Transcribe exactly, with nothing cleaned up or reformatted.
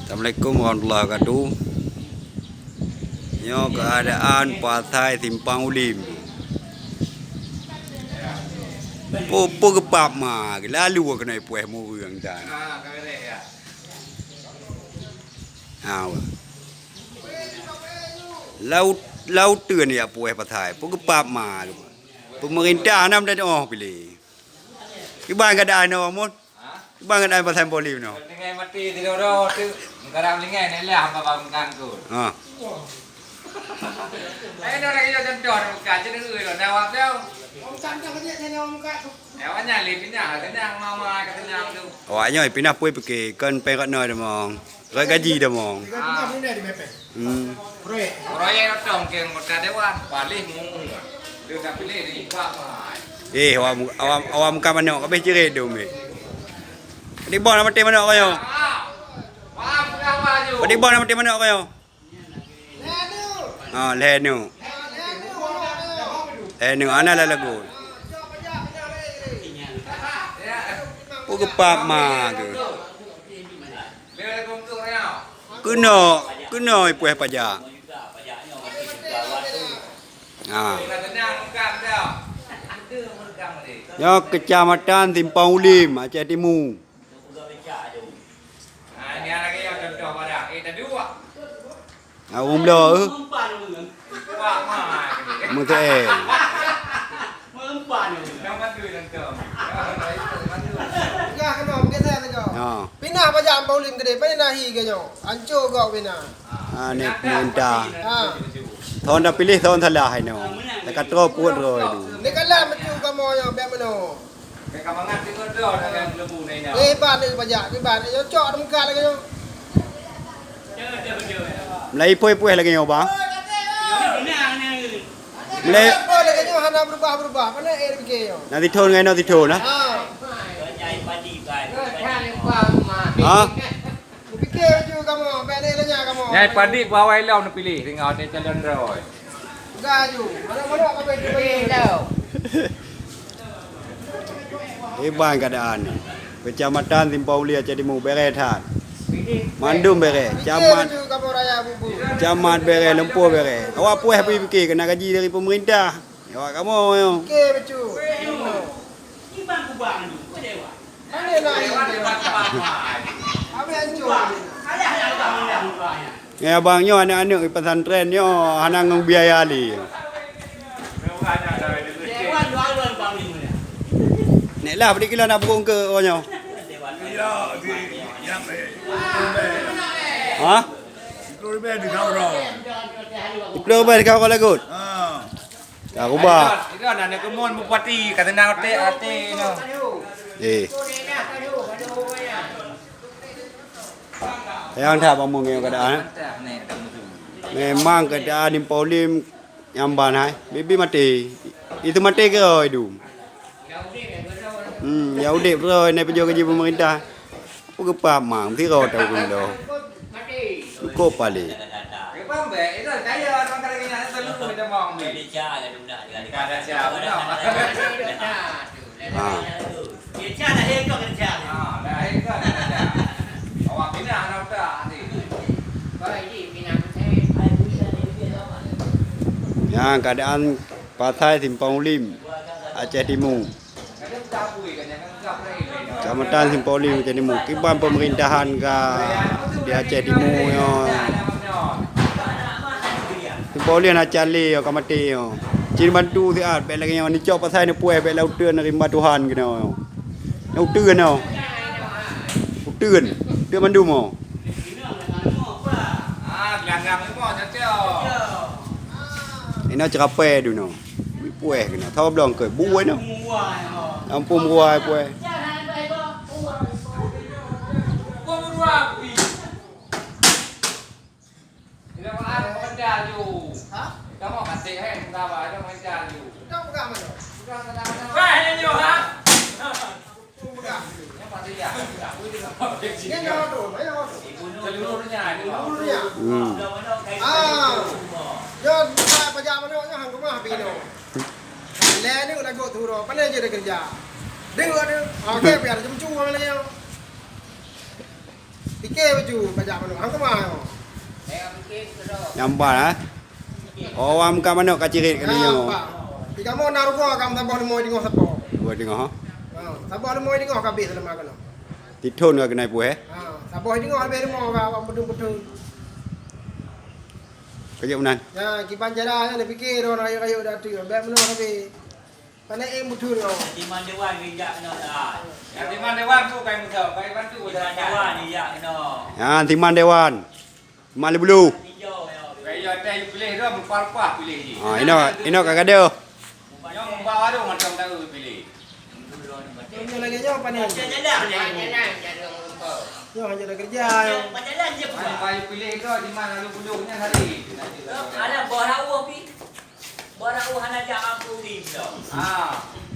Assalamualaikum warahmatullahi wabarakatuh. Nyoe keuadaan pasai Simpang Ulim. Peue, peue geupap ma, lalu keunoe puih mureueng dan. Ha, laut, laut teun ya puih pasai. Peue geupap ma. Peumeurintah nam dan oh piléh. Kiban keuadaan nyoe, Mun? Kiban keuadaan pasai Simpang Ulim nyoe? Tinggai mati sidroe-droe tu, meukarang lingai nak lah hamba bang meukan tu. Ha. Ai dah lagi contoh dah buka, cedera lo nak awak tu. Orang cantik aja saya nak muka tu. Eh, awak nyan lé pinah, kenyang mama, kenyang tu. Awak nyoe pinah pui pike, kon pengkot noi dah mong. Rot gaji dah mong. Tiga puluh lima di Mepeng. Hmm. Proyek. Proyek nonton ke anggota dewan, paling mu. Dia tak pilih di Pak Mai. Eh, awak mu-, awak, awak muka manok, habis jerit dia umi. Di bawah nama tim manok kau nyoe? Di bawah nama tim manok kau nyoe? Ah, lhèe nyoe. Lhèe nyoe, ana lah lagu. Peue geupap ma tu? Keunoe, keunoe ipuih pajak. Ha. Nyoe Keucamatan Simpang Ulim, Aceh Timu. Na ureueng bloe, eh. Meuteu'en. Gah keunoe, meugeser saja. Ha. Pinah pajak Simpang Ulim keudeh, pane na hi geuh nyoe. Anco gob pinah. Ha, ni pemerintah. Ha. Thon dah pilih, thon salah hai nyoe. Teuka troh puet droe tu. Ni kalam beutôi kamoe nyoe, bèk meunoe. Ka mangat deungon droe dalam lembu na ina. Eh, ban ni pajak, ni ban. Nyoe cok deungkat lagèe nyoe. Mulai ipuih-ipuih lagèe nyoe, bang. Mulai. Apa lagèe nyoe hana berubah-berubah. Mana air fikir nyoe? Nanti thon ngai nanti thon, ha? Ha. Ha? Kupikir baju kamoe, bèk lé lanya kamoe. Nyai padi bawai lom neupiléh singoh teuh calon droe. Peugah laju, manok-manok kabeh tu bagi lom. Iban keuadaan. Keucamatan Simpang Ulim Aceh Timu bèrèh that. Mandum bèrèh. Pikir camat, baju kamoe raya bubu. Camat bèrèh, lumpoh bèrèh. Awak puih pike keunan gaji dari pemerintah. Awak kamoe nyoe. Pikir baju. Iban kubang tu, kau dewa. Nyoe abang nyoe aneuk-aneuk di pesantren nyoe hana ngon biaya lé. Nek lah, padum kilo nak bukon keu nyoe? Ha? Sepuluh ribèe di Kauro. Sepuluh ribèe di Kauro lagut? Ha. Ka rubah. Itu aneuk keumuen bupati, ka teunang até, até nyoe. Eh. Sayang that bang meungieng keuadaan, eh. Memang keuadaan di Simpang Ulim nyang ban hai. Bibi maté. Itu maté keudroe itu. Hmm, ya udép droe nai peujoh gaji pemerintah. Peue geupap mang, siro tahu keunoe. Cukôp palé. Ha. Nyan keuadaan pasai Simpang Ulim, Aceh Timu. Kecamatan Simpang Ulim Aceh Timu, kiban pemerintahan ka di Aceh Timu nyoe. Simpang Ulim na calé nyoe ka maté nyoe. Cit bantu siat, bèk lagèe nyoe neucok pasai neupuih, bèk lam uteuen rimba Tuhan keunoe. Nyoe uteuen nyoe. Uteuen, uteuen mandum nyoe. Inoe ceurapai dunoe. Puih keunoe. Tho blong keu buwai nyoe. Ampôn buwai puih. Hmm. Ah, nyoe pajak manok nyoe han keumah binoe. Lhèe neuk lagot tu uroe, pane jeuet keureuja. Deungoe tu, ah, oke, biar jeuem cu lagèe nyoe. Pike baju pajak manok. Hang keumae. Nyampan, eh? Oh, awak muka manok ka cirit kali nyoe. Tiga mo na rugoe ka saboh limo teungoh sapo. Dua teungoh, ha? Ha, saboh limo teungoh ka habéh selama keunoe. Tithon ka keunai puih, eh? Ha, saboh teungoh habéh limo ka awak beutôi-beutôi. Kajak meunan. Ya, kiban cara nyan pike droe rayeuk-rayeuk dah tu. Bèk meunoe habéh. Pane éh muthur nyoe. Timan dewan geujak keunoe dah. Ya, timan dewan tu kai muda, kai bantu. Timan dewan geujak keunoe. Ya, timan dewan. Timan le bulu. Kai ya teh piléh dah, meuparpah piléh ji. Ha, inoe, inoe ka gadoh. Nyoe meuba warong macam tahu piléh. Nyoe lagèe nyoe pane. Nyoe hanya ada kerja. Mana bayu piléh dah, di mana lalu bulu nya hari. Ada boh rawuh pi. Boh rawuh hana jak mampu di. Ah.